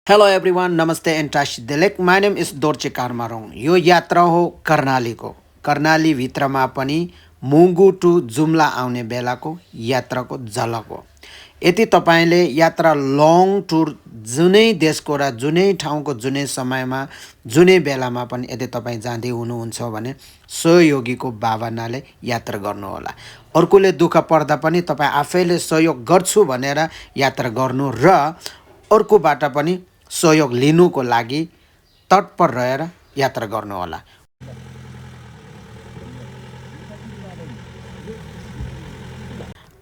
Hello everyone, Namaste and Tash Delek. My name is Dorche Karmarong. यो यात्रा हो कर्णालीको कर्णाली भित्रमा पनि मुङ्गु टु जुम्ला आउने बेलाको यात्राको झलक हो। यदि तपाईँले यात्रा लङ टुर जुनै देशको र जुनै ठाउँको जुनै समयमा जुनै बेलामा पनि यदि तपाईँ जाँदै हुनुहुन्छ भने सहयोगीको भावनाले यात्रा गर्नुहोला। अर्कोले दुःख पर्दा पनि तपाईँ आफैले सहयोग गर्छु भनेर यात्रा गर्नु र अर्कोबाट पनि सहयोग लिनुको लागि तत्पर रहेर यात्रा गर्नुहोला।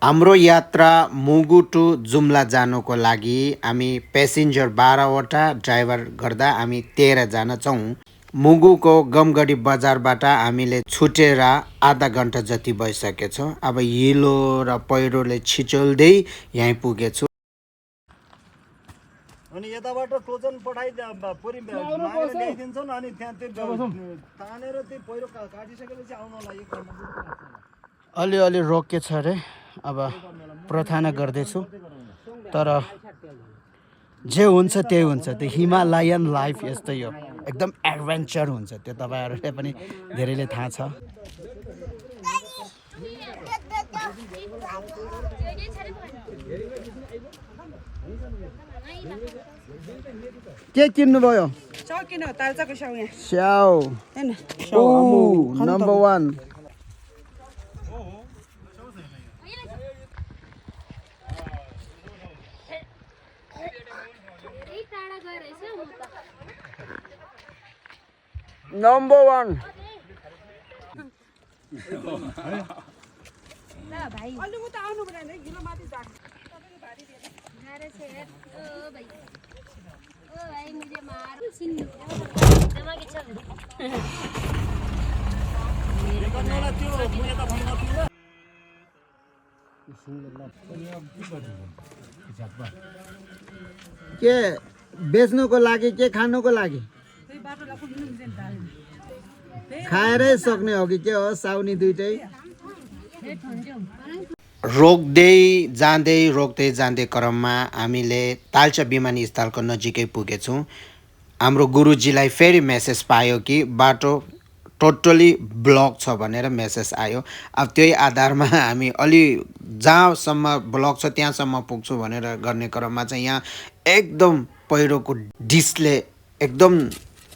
हाम्रो यात्रा मुगु टु जुम्ला जानुको लागि हामी प्यासेन्जर 12वटा ड्राइभर गर्दा हामी 13 जना छौँ। मुगुको गमगढी बजारबाट हामीले छुटेर आधा घन्टा जति भइसकेछ। अब हिलो र पहिरोले छिचोल्दै यहीँ पुगेछु। अनि यताबाट टोचन पठाइ पुरी मागेर ल्याइदिन्छन् अनि त्यहाँ त्यो तानेर त्यो पहिरो काटिसकेपछि आउन लागि अलि रोकेछ अरे। अब प्रार्थना गर्दैछु तर जे हुन्छ त्यही हुन्छ। त्यो हिमालयन लाइफ यस्तै हो, एकदम एडभेन्चर हुन्छ। त्यो तपाईँहरूले पनि धेरैले थाहा छ। के किन्नु भयो? स्याउ नम्बर 1। नम्बर 1 के बेच्नुको लागि के खानुको लागि? खाएरै सक्ने हो कि के हो? साउनी दुइटै रोक्दै जाँदै क्रममा हामीले तालचा विमानस्थलको नजिकै पुगेछौँ। हाम्रो गुरुजीलाई फेरि मेसेज पायो कि बाटो टोटली ब्लक छ भनेर मेसेज आयो। अब त्यही आधारमा हामी अलि जहाँसम्म ब्लक छ त्यहाँसम्म पुग्छु भनेर गर्ने क्रममा चाहिँ यहाँ एकदम पहिरोको डिसले एकदम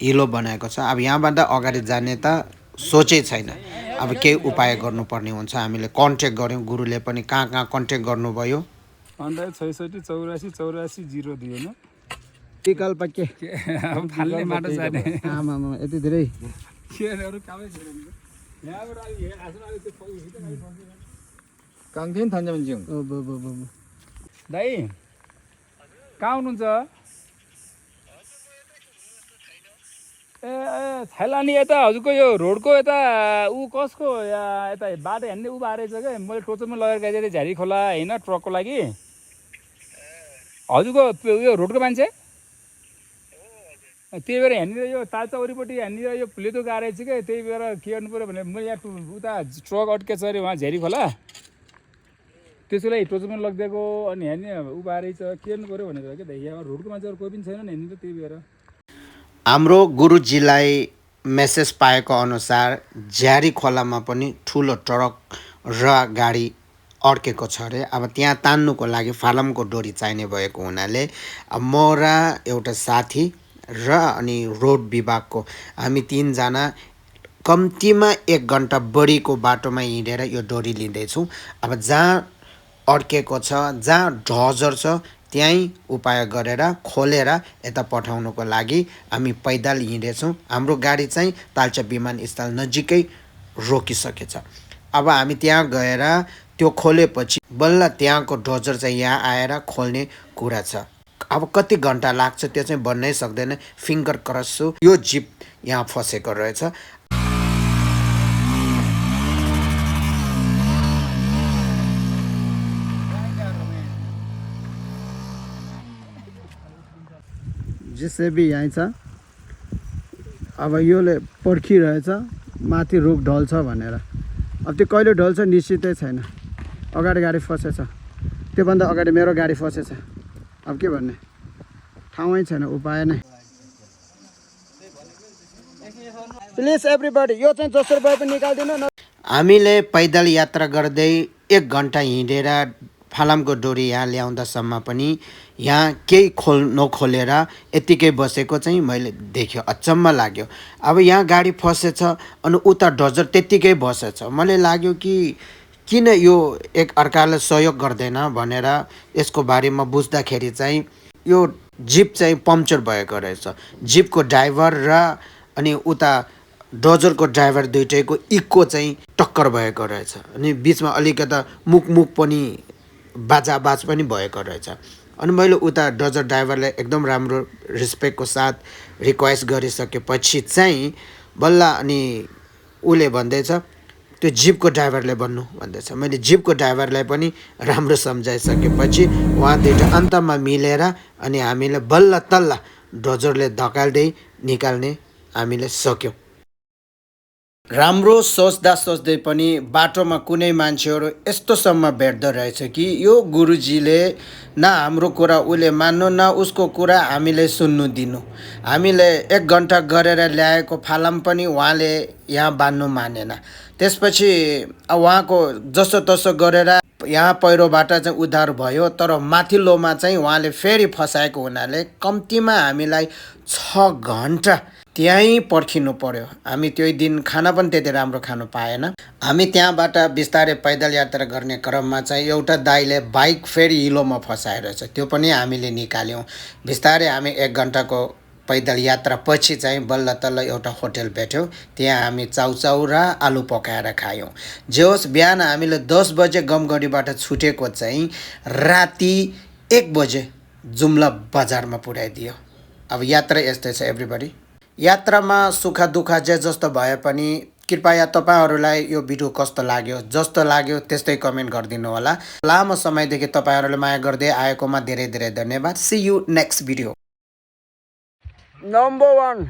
हिलो बनाएको छ। अब यहाँबाट अगाडि जाने त सोचै छैन। अब केही उपाय गर्नुपर्ने हुन्छ। हामीले कन्ट्याक्ट गऱ्यौँ, गुरुले पनि कहाँ कन्ट्याक्ट गर्नुभयो। 66 84 84 0 दिएन विकल्प के फाल्ने माटो जाने आमा यति धेरै काङथेन थन्जामन्जिङ दाइ कहाँ हुनुहुन्छ? ए छैला नि यता हजुरको यो रोडको यता कसको यता बाटो हेर्ने भएर रहेछ क्या। मैले टोचनमा लगेर गएको थिएँ झ्यारी खोला होइन ट्रकको लागि। हजुरको यो रोडको मान्छे त्यही भएर यहाँनिर यो तालचा वरिपट्टि यहाँनिर यो लेतो गएको रहेछ क्या। त्यही भएर के गर्नु पऱ्यो भने मैले यहाँ उता ट्रक अड्केछ अरे उहाँ झ्यारी खोला, त्यसको लागि टोचमा लगिदिएको। अनि यहाँनिर भएर रहेछ के गर्नु पऱ्यो भनेर क्या। यहाँ रोडको मान्छेहरू कोही पनि छैन नि यहाँनिर। त्यही भएर हाम्रो गुरुजीलाई मेसेज पाएको अनुसार झ्यारी खोलामा पनि ठुलो ट्रक र गाडी अड्केको छ अरे। अब त्यहाँ तान्नुको लागि फालमको डोरी चाहिने भएको हुनाले म र एउटा साथी र अनि रोड विभागको हामी 3 जना कम्तीमा 1 घन्टा बढीको बाटोमा हिँडेर यो डोरी लिँदैछौँ। अब जहाँ अड्केको छ, जहाँ ढजर छ त्यहीँ उपाय गरेर खोलेर यता पठाउनुको लागि हामी पैदल हिँडेछौँ। हाम्रो गाडी चाहिँ तालचा विमानस्थल नजिकै रोकिसकेछ। अब हामी त्यहाँ गएर त्यो खोलेपछि बल्ल त्यहाँको डोजर चाहिँ यहाँ आएर खोल्ने कुरा छ। अब कति घन्टा लाग्छ त्यो चाहिँ भन्नै सक्दैन। फिङ्गर क्रस यो जिप यहाँ फसेको रहेछ। जेसेबी यहीँ छ। अब योले पर्खिरहेछ माथि रुख ढल्छ भनेर। अब त्यो कहिले ढल्छ निश्चितै छैन। अगाडि गाडी फसेछ, त्योभन्दा अगाडि मेरो गाडी फसेछ। अब के भन्ने? ठाउँै छैन उपाय नै प्लिज एभ्रीबडी यो चाहिँ जसरी भए पनि निकाल्दिनु न हामीले पैदल यात्रा गर्दै 1 घन्टा हिँडेर फालामको डोरी यहाँ ल्याउँदासम्म पनि यहाँ केही नखोलेर यतिकै बसेको चाहिँ मैले देख्यो अचम्म लाग्यो अब यहाँ गाडी फसेछ अनि उता डजर त्यतिकै बसेछ मलाई लाग्यो कि किन यो एक अर्कालाई सहयोग गर्दैन भनेर यसको बारेमा बुझ्दाखेरि चाहिँ यो जिप चाहिँ पम्चर भएको रहेछ जिपको ड्राइभर र अनि उता डजरको ड्राइभर दुइटैको इक्को चाहिँ टक्कर भएको रहेछ अनि बिचमा अलिकता मुख पनि बाजाबाज पनि भएको रहेछ अनि मैले उता डजर ड्राइभरलाई एकदम राम्रो रेस्पेक्टको साथ रिक्वेस्ट गरिसकेपछि चाहिँ बल्ल अनि उसले भन्दैछ त्यो जिपको ड्राइभरले भन्नु भन्दैछ मैले जिपको ड्राइभरलाई पनि राम्रो सम्झाइसकेपछि उहाँ दुईटा अन्तमा मिलेर अनि हामीले बल्ल तल्ल डजरले धकाल्दै निकाल्ने हामीले सक्यौँ राम्रो सोच्दै पनि बाटोमा कुनै मान्छेहरू यस्तोसम्म भेट्दो रहेछ कि यो गुरुजीले न हाम्रो कुरा उसले मान्नु न उसको कुरा हामीले सुन्नु दिनु हामीले 1 घन्टा गरेर ल्याएको फालाम पनि उहाँले यहाँ बान्नु मानेन त्यसपछि उहाँको जसोतसो गरेर यहाँ पहिरोबाट चाहिँ उद्धार भयो तर माथिल्लोमा चाहिँ उहाँले फेरि फसाएको हुनाले कम्तीमा हामीलाई 6 घन्टा त्यहीँ पर्खिनु पर्यो हामी त्यो दिन खाना पनि त्यति राम्रो खानु पाएन हामी त्यहाँबाट बिस्तारै पैदल यात्रा गर्ने क्रममा चाहिँ एउटा दाइले बाइक फेरि हिलोमा फसाइरहेछ त्यो पनि हामीले निकाल्यौँ बिस्तारै हामी 1 घन्टाको पैदल यात्रा पछि चाहिँ बल्ल तल्ल एउटा होटल भेट्यौँ त्यहाँ हामी चाउचाउ र आलु पकाएर खायौँ जे होस् बिहान हामीले 10 बजे गमगढीबाट छुटेको चाहिँ राति 1 बजे जुम्ला बजारमा पुर्याइदियो अब यात्रा यस्तै छ एभ्रीबडी यात्रामा सुख दुःख जे जस्तो भए पनि कृपया तपाईहरुलाई यो भिडियो कस्तो लाग्यो जस्तो लाग्यो त्यस्तै कमेन्ट गरिदिनु होला लामो समयदेखि तपाईहरुले माया गर्दै आएकोमा धेरै धेरै धन्यवाद see you next video number 1